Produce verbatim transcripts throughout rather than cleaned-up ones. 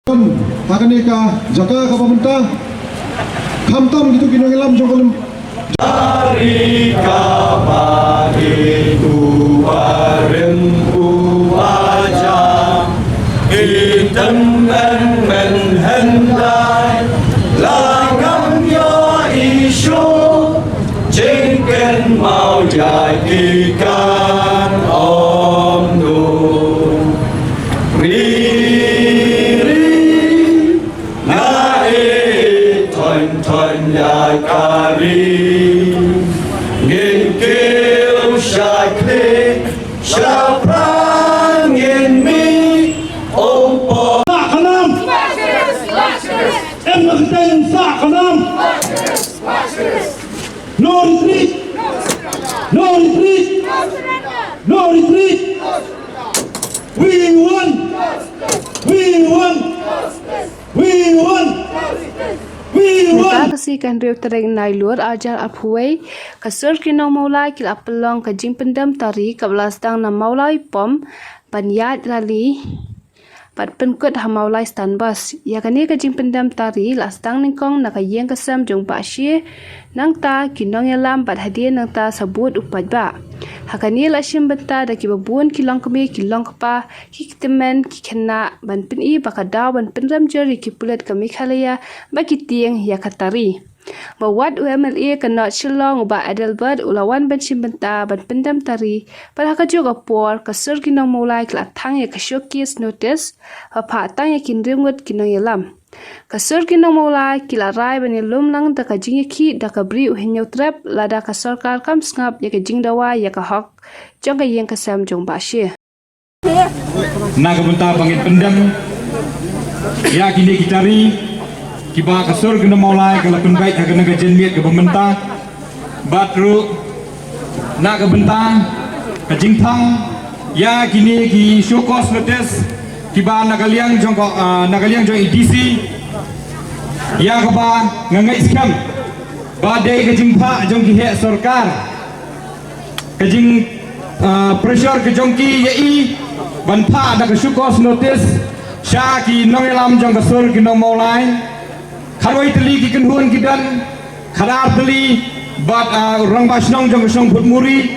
Ha kane ka jaka kaba mynta, khamtam kito ki nongïalam jong ka lem. Dari kaba itu barim ubaja, item men men hendai, langam yo isu, jingken mau jai ikan om nu. Ri, ri, nga e ton ton ya kari. Ngin kiew sha klik, sha prang ngin mih, ong po. Sa kanam. Em na kten sa kanam. No retreat. No retreat. No retreat. We want. We want. We want. We want. Mynta ka sngi ka hynriew tarik Nailur arhajar arphew wei, ka sur ki nong Mawlai ki la pynlong ka jingpyndem tari kaba la sdang na Mawlai Pom ban ïaid rally bad pynkut ha Mawlai Stand Bus. Ïa kane ka jingpyndem tari la sdang nyngkong na ka ïing ka sem jong Bah Shi, nangta ki nongïalam bad hadien nangta sa bud u paidbah. Ha kane la shim bynta da kiba bun ki longkmie, ki longkpa, ki tymmen, ki khynnah ban pyni ba ka daw ban pynrem jur ïa ki pulit ka Meghalaya ba ki tieng ïa ka tari. Ba wat u M L A ka North Shillong u Bah Adelbert u la wan ban shim bynta ban pyndem tari, bad ha kajuh ka por ka sur ki nong Mawlai ki la thang ïa ka showcase notice ba phah tang ïa ki hynriew ngut ki nongïalam. Ka sur ki nong Mawlai ki la rai ban ïalum lang da ka jingïakhih da ka Bri u Hynñiewtrep lada ka sorkar kam sngap ïa ka jingdawa ïa ka hok jong ka ïing ka sem jong Bah Shi. Na ka bynta ba ngin pyndem ïa kine ki tari kiba ka sur ki nong Mawlai ka la pynbeit ha kane ka janmiet kaba mynta. Bad ruh na ka bynta ka jingthang ïa kine ki show cause notice kiba na ka liang jong ka, ah, na ka liang jong i D C, ïa kaba nga ngeit skhem ba dei ka jingphah jong ki heh sorkar. Ka jing, ah, pressure ka jong ki ïa i ban phah da ka show cause notice sha ki nongïalam jong ka sur ki nong Mawlai. Khatwei tylli ki kynhun ki don, khatar tylli bad, ah, rangbah shnong jong ka shnong Phutmuri.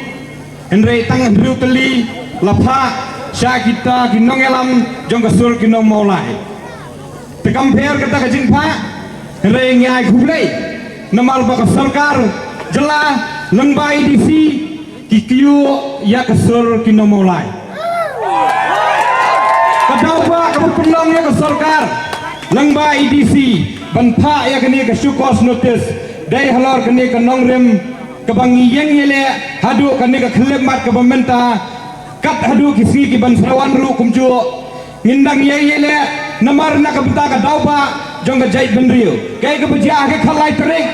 Hynrei tang hynriew tylli la phah sha kita ki nongïalam jong ka sur ki nong Mawlai. Te kam pher kata ka jingphah, hynrei ngi ai khublei namar ba ka sorkar jylla lyngba i D C ki kyiuh ïa ka sur ki nong Mawlai. Ka daw ba kaba pynlong ïa ka sorkar lyngba i D C ban phah ïa kane ka show cause notice dei halor kane ka nongrim kaba ngi ïeng ïaleh haduh kane ka khyllipmat kaba mynta, kat haduh ki sngi ki ban sa wan ruh kumjuh. Ngin dang ïeng ïaleh namar na ka bynta ka daw ba jong ka jaitbynriew. Kaei kaba jia ha ka khatlai tarik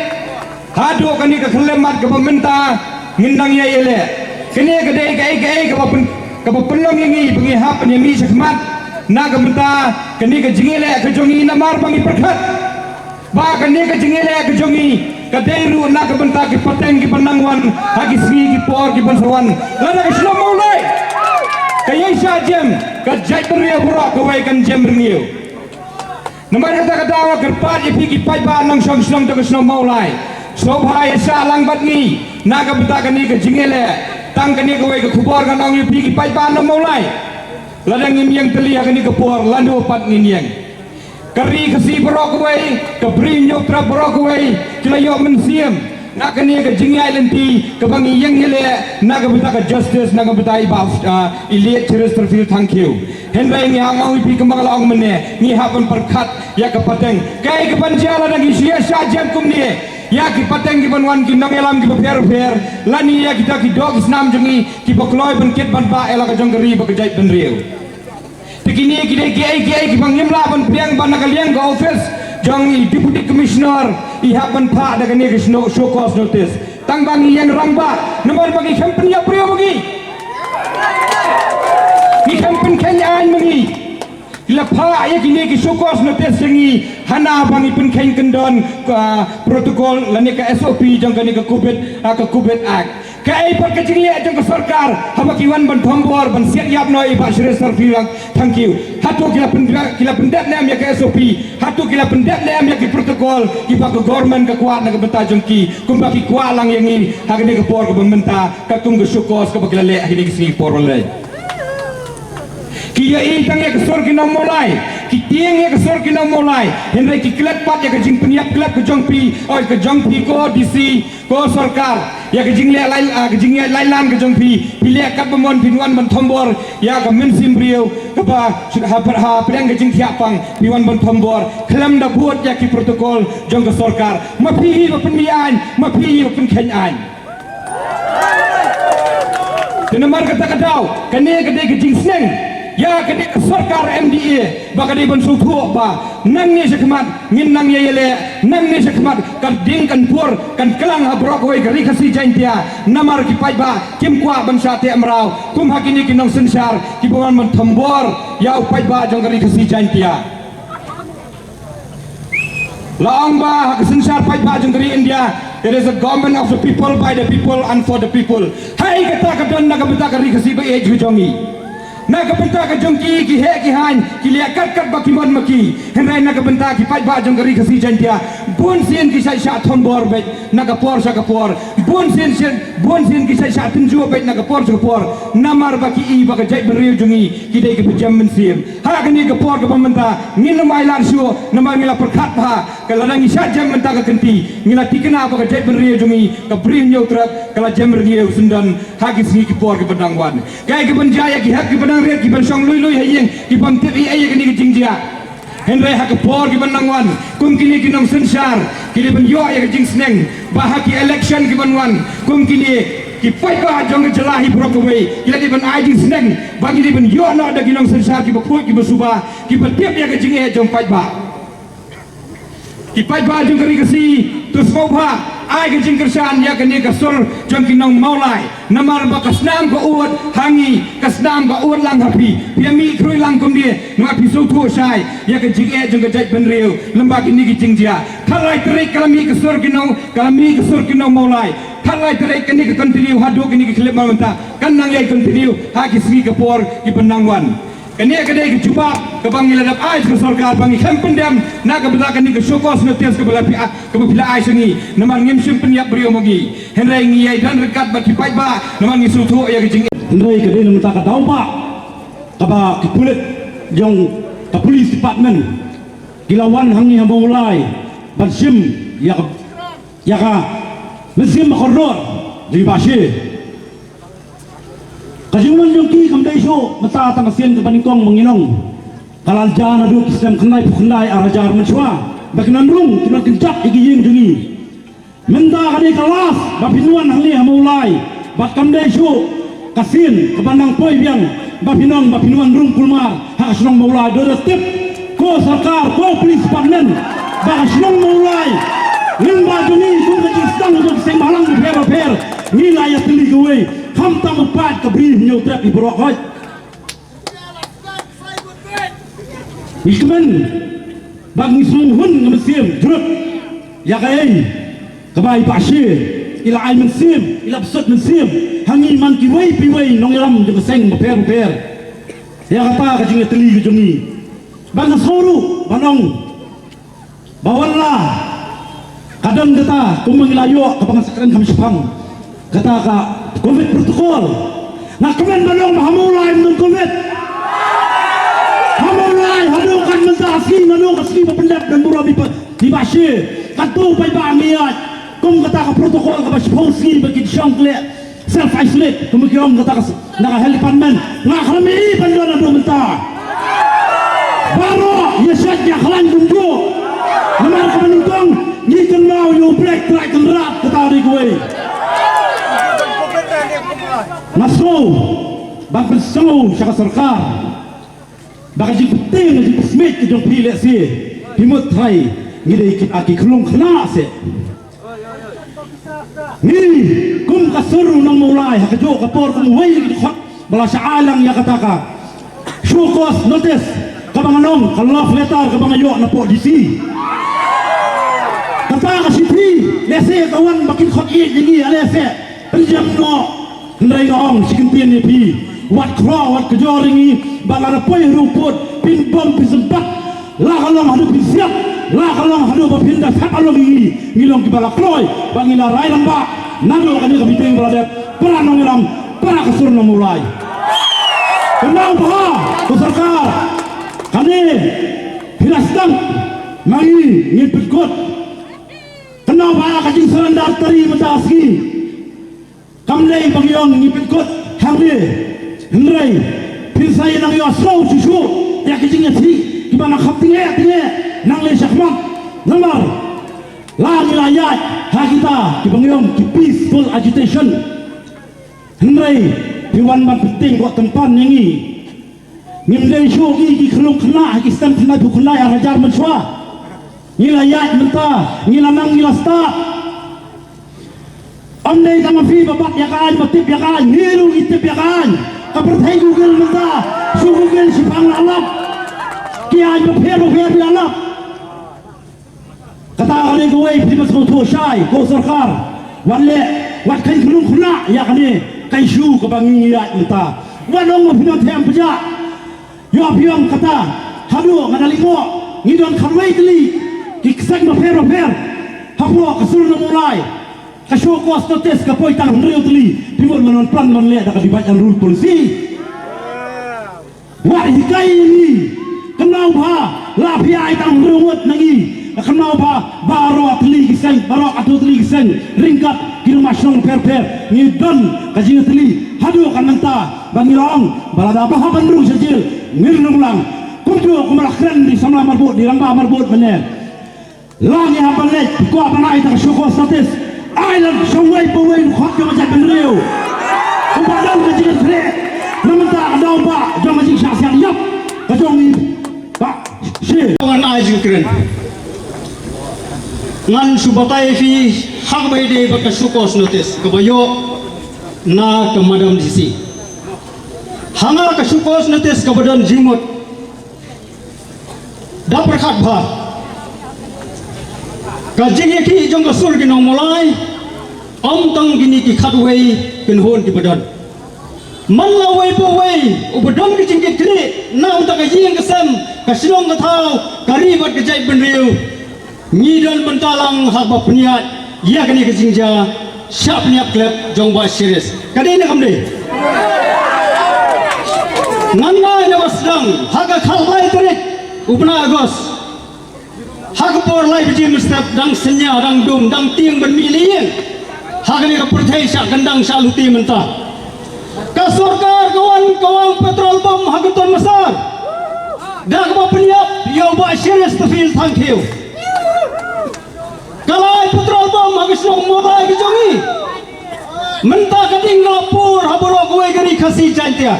haduh kane ka khyllipmat kaba mynta ngin dang ïeng ïaleh. Kane ka dei kaei kaei kaba pyn, kaba pynlong ïa ngi ba ngi hap ban ïamih shakhmat na ka bynta kane ka jingïaleh ka jong ngi namar ba ngi pyrkhat ba kane ka jingïaleh ka jong ngi ka dei ruh na ka bynta ki pateng ki ban nang wan ha ki sngi ki por ki ban sa wan. Lada ka shnong Mawlai ka ïeng sha jem, ka jaitbynriew baroh kawei kan jem rngiew. Namar kata ka daw nga kyrpad ïa phi ki paidbah nongshong shnong jong ka shnong Mawlai, sngewbha ïa shah lang bad ngi na ka bynta kane ka jingïaleh. Tang kane kawei ka khubor ngan ong ïa phi ki paidbah nong Mawlai, lada ngim ïeng tylli ha kane ka por lano pat ngin ïeng. Ka ri Khasi baroh kawei, ka Bri Hynñiewtrep baroh kawei ki la ïoh mynsiem na kane ka jingïaid lynti kaba ngi ïeng ïaleh na ka bynta ka justice, na ka bynta i Bah, ah, Elliot Chesterfield Thangkhiew. Hynrei ngi hap, nga ong ïa phi kumba nga la ong mynne, ngi hap ban pyrkhat ïa ka pateng. Kaei ka ban jia lada ngi shu ïa shah jem kumne ïa ki pateng ki ban wan, ki nongïalam kiba pher pher, lane ïa kita ki doh ki snam jong ngi kiba kloi ban kit ban bah ïa la ka jong ka ri bad ka jaitbynriew. Te kine ki dei kiei kiei kiba ngim lah ban pdiang ba na ka liang ka office jong i Deputy Commissioner i hap ban phah da kane ka show, show cause notice. Tang ba ngi ïeng rangbah namar ba ngi khlem pynïap briew ba ngi, ngi khlem pynkheiñ aiñ ba ngi. Ki la phah ïa kine ki show cause notice ïa ngi hana ba ngi pynkheiñ kyndon ka protocol lane ka S O P jong kane ka COVID, ah, ka COVID Act. Kaei pat ka jingleh jong ka sorkar haba ki wan ban thombor ban siat ïap noh ïa i Bah Shrestha Pyrshah Thangkhiew? Hato ki la pyndep, ki la pyndep ne em ïa ka S O P? Hato ki la pyndep ne em ïa ki protocol kiba ka government ka kwah na ka bynta jong ki, kumba ki kwah lang ïa ngi ha kane ka por kaba mynta, katkum ka show cause kaba ki la leh ha kine ki sngi por ba la leit? Ki ïohi tang ïa ka sur ki nong Mawlai, ki tieng ïa ka sur ki nong Mawlai, hynrei ki klet pat ïa ka jingpynïap klet ka jong phi, oi, ka jong phi ko D C, ko sorkar, ïa ka jingleh lai, ah, ka jingïaid lai lan ka jong phi. Phi leh katba mon, phi wan ban thombor ïa ka mynsiem briew kaba ha, ha pdeng ka jingthiah pang phi wan ban thombor khlem da bud ïa ki protocol jong ka sorkar. Ma phi hi ba pynmih aiñ, ma phi hi ba pynkheiñ aiñ. Te namar kata ka daw, kane ka dei ka jingsneng ïa kane ka sorkar M D A ba ka dei ban sngewthuh ba nangne shakhmat ngin nang ïa ïaleh, nangne shakhmat ka ding kan pur kan klang ha baroh kawei ka Ri Khasi Jaiñtia. Namar ki paidbah kim kwah ban shah teh mraw kum ha kine ki nongsynshar kiba wan ban thombor ïa u paidbah jong ka Ri Khasi Jaiñtia. La ong ba ha ka synshar paidbah jong ka ri India, it is a government of the people, by the people and for the people. Haei kata ka don na ka bynta ka Ri Khasi ba ïeit ka jong ngi? Na ka bynta ka jong ki, ki heh ki haiñ, ki leh kat kat ba ki mon ma ki. Hynrei na ka bynta ki paidbah jong ka Ri Khasi Jaiñtia, bun sien ki shait shah thombor beit na ka por sha ka por. Bun sien sien, bun sien ki shait shah tynjuh beit na ka por sha ka por. Namar ba ki i ba ka jaitbynriew jong ngi ki dei kiba jem mynsiem. Ha kane ka por kaba mynta ngin ym ailad shuh namar ngi la pyrkhat bha, ka lada ngi shah jem mynta ka kynti, ngi la thikna ba ka jaitbynriew jong ngi ka Bri Hynñiewtrep ka la jem rngiew syndon ha ki sngi ki por kiba dang wan. Kaei kaban jia ïa ki hep kiba dang rit kiban shong lui lui ha ïing, ki bym tip ei ei ïa kane ka jingjia. Hynrei ha ka por kiban dang wan, kum kine ki nongsynshar ki dei ban ïoh ïa ka jingsneng ba ha ki election kiban wan, kum kine ki paidbah jong ka jylla hi baroh kawei ki la dei ban ai jingsneng ba ki dei ban ïoh noh da ki nongsynshar kiba khuid, kiba suba, kiba tip ïa ka jingeh jong paidbah. Ki paidbah jong ka Ri Khasi, to sngewbha ai ka jingkyrshan ïa kane ka sur jong ki nong Mawlai. Namar ba ka snam ka ud ha ngi, ka snam ka ud lang ha phi. Phi ïa mih khrui lang kumne, namar phi sngewthuh shai ïa ka jingeh jong ka jaitbynriew lyngba kine ki jingjia. Khatlai tarik ka la mih ka sur ki nong, ka la mih ka sur ki nong Mawlai. Khatlai tarik kane ka continue haduh kine ki khyllipmat mynta, kan nang ïai continue ha ki sngi ka por kiban nang wan. Kane ka dei ka jubab kaba ngi la dep ai sha ka sorkar ba ngi khlem pyndem na ka bynta kane ka show cause notice kaba la phi, kaba phi la ai sha ngi, namar ngim shym pynïap briew ma ngi. Hynrei ngi ïai don ryngkat bad ki paidbah namar ngi sngewthuh ïa ka jing. Hynrei ka dei na ka bynta ka daw ba kaba ki pulit jong ka police department ki la wan hangne ha Mawlai ban shim ïa ka, ïa ka mynsiem ba kordor jong i Bah Shi. Ka jingwan jong ki kam dei shuh mynta tang ka sien kaba nyngkong ba ngi long. Ka la jia naduh ki snem khyndai phew khyndai, ar hajar mynshuwa ba ki nongrung ki nongkynjat ïa ki ïing jong ngi. Mynta ka dei ka last ba phin wan hangne ha Mawlai bad kam dei shuh ka sien kaba nang poi biang ba phin ong ba phin wan rung kulmar ha ka shnong Mawlai. To da tip ko sorkar, ko police department, ba ka shnong Mawlai lyngba jong ngi kum ka jingsdang jong ki seng bhalang bapher bapher, ngi la ïatylli kawei, khamtam u paid ka Bri Hynñiewtrep hi baroh khoit. Ngi kmen ba ngi sngewhun, nga mynsiem jrut ïa kaei kaba i Bah Shi i la ai mynsiem, i la bsut mynsiem ha ngi man kiwei pa iwei nongïalam jong ka seng bapher bapher. Ïa kata ka jingïatylli ka jong ngi. Ba nga sngew ruh ban ong ba wan la ka don kata kumba ngi la ïoh kaba nga sa kren kham shipang, kata ka covid protocol. Nga kmen ban ong ba ha Mawlai ym don covid. Ha Mawlai haduh kan mynta ka sngi, haduh ka sngi ba pyndep don burom i Bah Shi, katto paidbah ngi ïaid kum kata ka protocol kaba shiphew sngi ba ki shong khleh self isolate, kum ki ong kata ka s-, na ka health department. Nga khlem ïohi ban don haduh mynta. Baroh ïa shet ïa khlaiñ kumjuh. Namar kaba nyngkong ngi kynmaw ïa u Blei Trai Kynrad, kata dei kawei. Nga sngew ban pynsngew sha ka sorkar ba ka jingpynteng, ka jingpynsmit ka jong phi lehse phi mut trai ngi dei ki, a, ki khlung khynnah se. Ngi kum ka sur u nong Mawlai ha kajuh ka por kum uwei na ki dkhot ba la shah ai lang ïa kata ka show cause notice kaba nga ong ka love letter kaba nga ïoh napoh D C. Kata ka shithi lehse ka wan ba ki dkhot ïeit ïa ngi, lehse Pynjem noh, hynrei nga ong shi kyntien ïa phi. Wat khraw, wat kjor ïa ngi, ba lada poi ruh put, phin bom phin sympat. La ka long haduh phin siat, la ka long haduh ba phin da thep along ïa ngi, ngi long kiba la kloi, ba ngi la rai rangbah. Naduh kane ka meeting ba la dep, para nongïalam, para ka sur nongmulai. Kynmaw bha, ko sorkar, kane, phi la sdang, ma ngi, ngin pynkut. Kynmaw bha ka jingsurrender tari mynta ka sngi. Kam dei ba ngi ong ngi pynkut hangne. Hynrei phin sa ïa nang ïohsngew shuh shuh ïa ki jingïathie kiba nang kham tyngeh tyngeh nangne shakhmat. Namar la ngi la ïaid ha kita kiba ngi ong ki peaceful agitation. Hynrei phi wan ban pyntieng ko tympan ïa ngi. Ngim dei shuh ki, ki khyllung khynnah, ki stem khynnah, phew khynnah, ar hajar mynshuwa. Ngi la ïaid mynta, ngi la nang, ngi la stad. Ym dei tang ma phi ba bat ïa ka aiñ, ba tip ïa ka aiñ, ngi ruh ngi tip ïa ka aiñ. Ka pyrthei Google mynta, shu Google shiphang la lap. Ki aiñ bapher bapher la lap. Kata ka dei kawei phi dei ban sngewthuh shai ko sorkar. Wat leh, wat kheiñ khyllung khynnah ïa kane ka issue kaba ngi ïaid mynta. Wat ong ba phi don them pjah. Ïoh phi ong kata haduh nga da lyngngoh ngi don khatwei tylli ki kseng bapher bapher. Hapoh ka sur nongmulai ka show cause notice ka poi tang hynriew tylli. Phi mut ban wan plan ban leh da ka divide and rule policy. Wat hikai ïa ngi. Kynmaw bha, la phi ai tang hynriew ngut na ngi. Kynmaw bha, baroh tylli ki seng, baroh katto tylli ki seng, ryngkat ki nongmah shnong pher pher, ngi don ka jingtylli haduh kan mynta ba ngi la ong ba lada ba hap ban rung sha jel ngin rung lang. Kumjuh kum la kren ri samla marbud, ri rangbah marbud mynne. La ngi hap ban leit, kwah ban ai tang show cause notice. Ai lang shawei pawei u khot jong ka jaitbynriew uba don ka jingkyrkhu na mynta ka daw ba jong ka jingshah siat ïap ka jong i Bah Shirin. Ngan ai jingkren. Ngan shu batai ïa phi ha kaba ïadei bad ka show cause notice kaba ïoh na ka Madam D C. Ha nga ka show cause notice kaba don jingmut. Da pyrkhat bha ka jingïakhih jong ka sur ki nongmulai, ym tang kine ki khatwei kynhun kiba don. Man la uwei pa uwei uba don ka jingkitkhlieh na ka bynta ka ïing ka sem, ka shnong ka thaw, ka ri bad ka jaitbynriew. Ngi don bynta lang ha kaba pynïaid ïa kane ka jingjia shah pynïap khlem jong Bah Shirin. Ka dei ne kam dei? Ngan ai na ba sdang ha ka khatlai tarik u bnai August. Ha ka por lai baje mynstep dang synñia, dang dum, dang tieng ban mih lei ïing. Ha kane ka pyrthei shah kyndang shah lute mynta. Ka sorkar ka wan ka wang petrol bomb ha ka Tonmasar. Da kaba pynïap ïa u Bah Shirin Stephen Thangkhiew. Ka lai petrol bomb ha ka shnong Mawlai ka jong ngi. Mynta ka ding ka la pur ha baroh kawei ka ri Khasi Jaiñtia.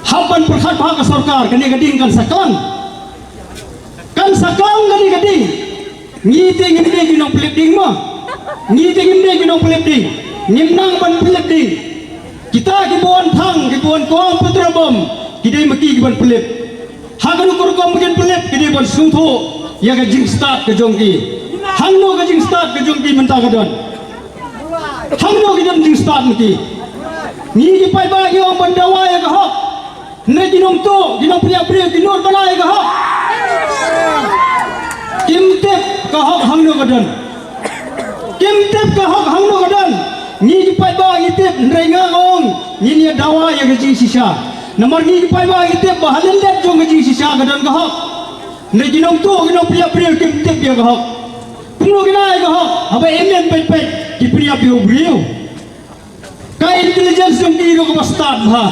Hap ban pyrkhat bha ka sorkar, kane ka ding kan sa klang. Kan sa klang kane ka ding. Ngi te ngim dei ki nongpyllip ding mo. Ngi te ngim dei ki nongpyllip ding. Ngim nang ban pyllip ding. Kita kiba wan thang, kiba wan kawang petrol bomb, ki dei ma ki kiban pyllip. Ha kano ka rukom ba kin pyllip, ki dei ban sngewthuh ïa ka jingstad ka jong ki. Hangno ka jingstad ka jong ki mynta ka don? Hangno ki don jingstad ma ki? Ngi ki paidbah ngi ong ban dawa ïa ka hok. Hynrei ki nongtuh, ki nongpynïap briew, ki nud ban ai ïa ka hok. Kim tip ka hok hangno ka don. Kim tip ka hok hangno ka don. Ngi ki paidbah ngi tip, hynrei nga ong ngin ïa dawa ïa ka jingshisha. Namar ngi ki paidbah ngi tip ba ha lyndet jong ka jingshisha ka don ka hok. Hynrei ki nongtuh, ki nongpynïap briew kim tip ïa ka hok. Kumno kin ai ïa ka hok haba im im peit peit ki pynïap ïa u briew. Ka intelligence jong ki ruh kaba stad bha.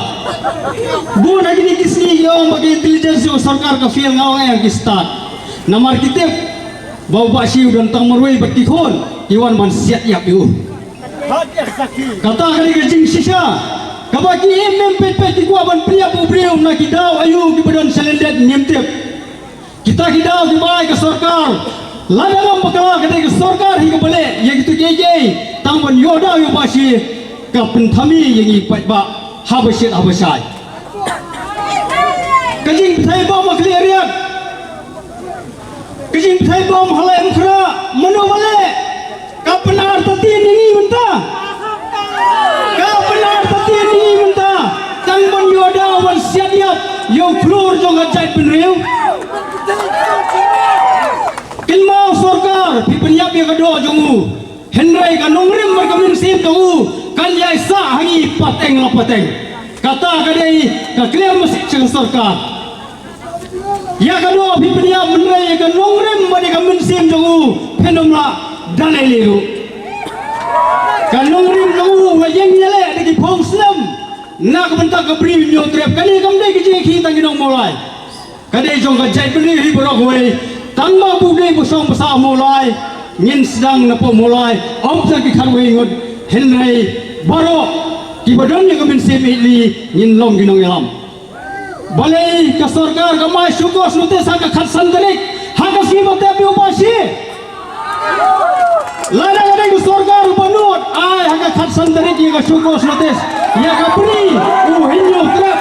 Bun ha kine ki sngi ki ong ba ka intelligence jong ka sorkar ka fail, nga ong ïa ki stad. Namar ki tip ba u Bah Shi u don tang marwei bad ki khun, ki wan ban siat ïap ïa u. Kata ka dei ka jingshisha kaba ki im im peit peit ki kwah ban pynïap u briew na ki daw aïu kiba don sha lyndet ngim tip. Kita ki daw kiba ai ka sorkar, lada ngam bakla ka dei ka sorkar hi kaba leh ïa kito kiei kiei tang ban ïoh daw ïa u Bah Shi, ka pynthame ïa ngi paidbah haba shit haba shai. Ka jingpynthei bom ha Khliehriat, ka jingpynthei bom ha Laitumkhrah, mano ba leh? Ka pynartatien ïa ngi mynta. Ïa u khlur jong ka jaitbynriew. Kynmaw sorkar, phi pynïap ïa ka doh jong u. Hynrei ka nongrim bad ka mynsiem jong u kan ïai sah ha ngi pateng la pateng. Kata ka dei ka clear message sha ka sorkar. Ïa ka doh phi pynïap, hynrei ïa ka nongrim bad ïa ka mynsiem jong u phin ym lah da lei lei ruh. Ka nongrim jong u la ïeng ïaleh da ki phong slem na ka bynta ka Bri Hynñiewtrep. Kane kam dei ka jingïakhih tang ki nong Mawlai. Ka dei jong ka jaitbynriew hi baroh kawei. Tang ba u dei ba shong ba sah Mawlai, ngin sdang na poh Mawlai, ym tang ki khatwei ngut. Hynrei baroh kiba don ïa ka mynsiem ïeit ngin long ki nongïalam. Balei ka sorkar kam ai show cause notice ha ka khatsan tarik, ha ka sngi ba tep ïa u Bah Shi? Lada ka dei ka sorkar ba nud, ai ha ka khatsan tarik ïa ka show cause notice ïa ka Bri u Hynñiewtrep.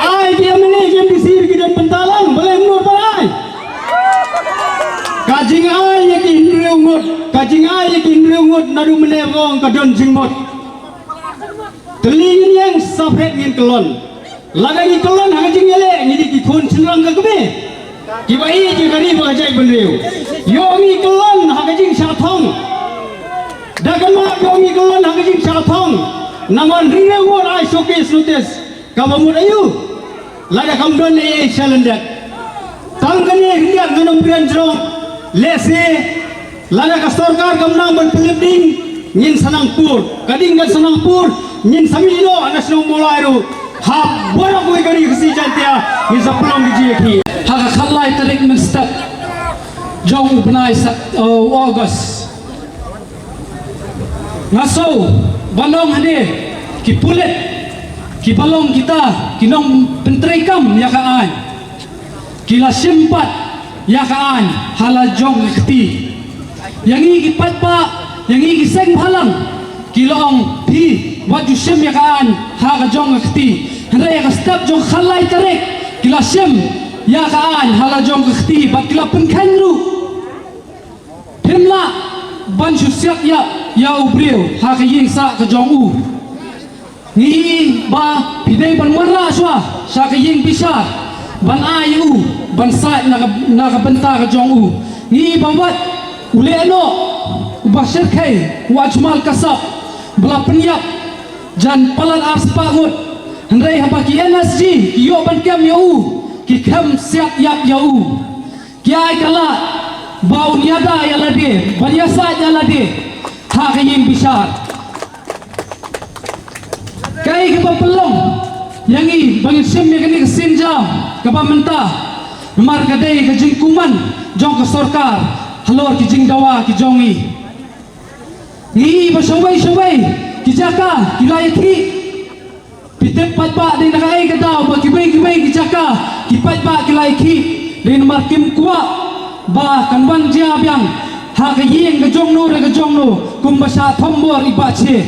Ai ki M L A ki M D C ki don bynta lang, balei ym nud ban ai? Ka jingai ïa ki hynriew ngut, ka jingai ïa ki hynriew ngut naduh mynne ba ong ka don jingmut. Tylli ngin ïeng, saphet ngin kyllon. Lada ngi kyllon ha ka jingïaleh, ngi dei ki khun shynrang ka kmie kiba ïeit ïa ka ri bad ka jaitbynriew. Ïoh ngi kyllon ha ka jingshah thong. Da kynmaw, ïoh ngi kyllon ha ka jingshah thong. Namar hynriew ngut ai show cause notice. Kaba mut aïu? Lada kam don ei ei sha lyndet. Tang kane khyndiat ngan ym kren jrong. Lehse lada ka sorkar kam nang ban pynlip ding, ngin sa nang pur. Ka ding kan sa nang pur, ngin sa mih noh na shnong Mawlai ruh. Ha baroh kawei ka ri Khasi Jaiñtia ngin sa pynlong ki jingïakhih. Ha ka khatlai tarik mynstep jong u bnai Sep-, uh, August. Nga sngew ba long hangne ki pulit kiba long kita ki nongpyntreikam ïa ka aiñ, ki la shim pat ïa ka aiñ ha la jong ka kti. Ïa ngi ki paidbah, ïa ngi ki seng bhalang, ki la ong phi wat ju shim ïa ka aiñ ha ka jong ka kti. Hynrei ha ka step jong ka khatlai tarik ki la shim ïa ka aiñ ha la jong ka kti bad ki la pynkheiñ ruh. Phim lah ban shu siat ïap ïa u briew ha ka ïing sah ka jong u. Ngi i ba phi dei ban wanrah shuwa sha ka ïing bishar ban ai ïa u ban sait na ka, na ka bynta ka jong u. Ngi i ba wat u lehnoh u Bah Shyrkhei, u Ajmal Kasap, ba la pynïap jan palat arspah ngut. Hynrei haba ki N S G ki ïoh ban kem ïa u, ki khlem siat ïap ïa u. Ki ai ka lad ba un ïada ïa lade, ban ïasaid ïa lade ha ka ïing bishar. Kaei kaba pynlong ïa ngi ba ngin shim ïa kane ka sienjam kaba mynta? Namar ka dei ka jingkuman jong ka sorkar halor ki jingdawa ki jong ngi. Ngi i ba shawei shawei ki jaka ki la ïakhih. Phi tip paidbah, dei na kaei ka daw ba kiwei kiwei ki jaka ki paidbah ki la ïakhih? Dei namar kim kwah ba kan wan jia biang ha ka ïing ka jong no re ka jong no kumba shah thombor i Bah Shi.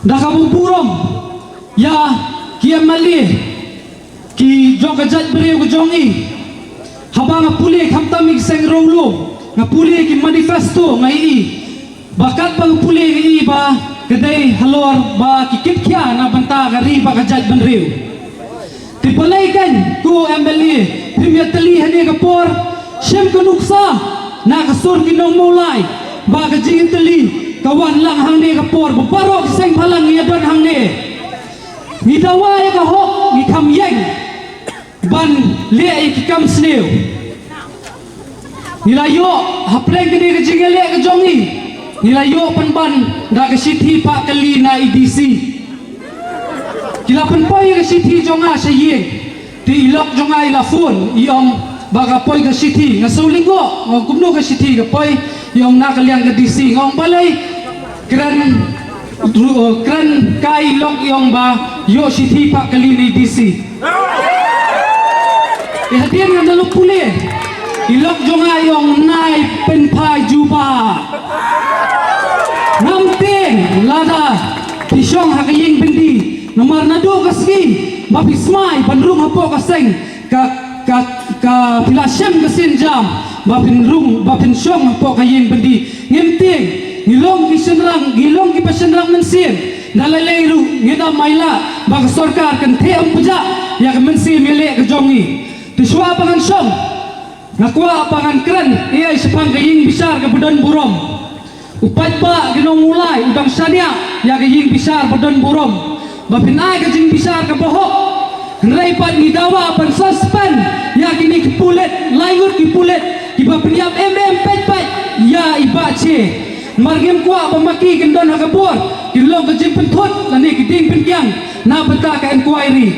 Da kaba burom ïa ki M L A ki jong ka jaitbynriew ka jong i. Haba nga pule khamtam ïa ki seng riewlum, nga pule ki manifesto, nga i ba katba nga pule nga i ba ka dei halor ba ki kit khia na bynta ka ri bad ka jaitbynriew. Te balei kan ko M L A phim ïatylli hangne ka por? Shim ka nuksa na ka sur ki nong Mawlai ba ka jingïatylli ka wan lang hangne ka por ba baroh ki seng bhalang ngi ïa don hangne. Ngi dawa ïa ka hok, ngi kham ïeng ban leh ïa ki kam sniew. Ngi la ïoh hapdeng kane ka jingïaleh ka jong ngi, ngi la ïoh pynban da ka shithi phah kali na i D C. Ki la pynpoi ïa ka shithi jong nga sha ïing. Te i lok jong nga i la phone i ong ba ka poi ka shithi. Nga shu lyngngoh, nga ong kumno ka shithi ka poi? I ong na ka liang ka D C. Nga ong balei? Kren, ru-, kren kai i lok i ong ba ïoh shithi phah kali na i D C. I hadien nga da lok pule, i lok jong nga i ong nai pynphai jubab. Ngam tieng lada phi shong ha ka ïing byndi, namar naduh ka sngi ba phi smai ban rung hapoh ka seng, ka, ka, ka phi la shem ka sienjam ba phin rung, ba phin shong hapoh ka ïing byndi. Ngim tieng, ngi long ki shynrang, ngi long kiba shynrang mynsiem. Da lei lei ruh ngin ym ailad ba ka sorkar kan theh ym pjah ïa ka mynsiem ïaleh ka jong ngi. Te shuwa ba ngan shong, nga kwah ba ngan kren ïa shaphang ka ïing bishar kaba don burom. U paidbah ki nong Mawlai u dang shaniah ïa ka ïing bishar ba don burom. Ba phin ai ka jingbishar kaba hok. Hynrei pat ngi dawa ban suspend ïa kine ki pulit, lai ngut ki pulit kiba pynïap em em peit peit ïa i Bah Che. Mar ngim kwah ba ma ki kin don ha ka bor, kin long ka jingpynthut lane ka jingpynkiang na bynta ka inquiry.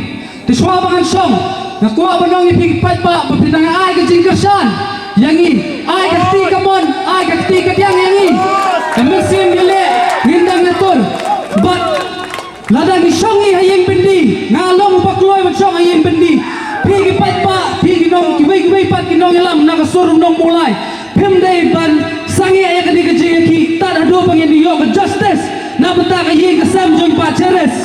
Te shuwa ba ngan shong, nga kwah ban ong ïa phi ki paidbah ba phin dang ai ka jingkyrshan ïa ngi. Ai ka kti kamon, ai ka kti kadiang ïa ngi. Ka mynsiem ïaleh ngin dang ïatur. Bad lada ngi shong ngi ha ïing byndi, nga long uba kloi ban shong ha ïing byndi. Phi ki paidbah, phi ki nong, kiwei kiwei pat ki nongïalam na ka sur u nong Mawlai, phim dei ban sangeh ïa kane ka jingïakhih tad haduh ba ngin ïoh ka justice na bynta ka ïing ka sem jong i Bah Cheris.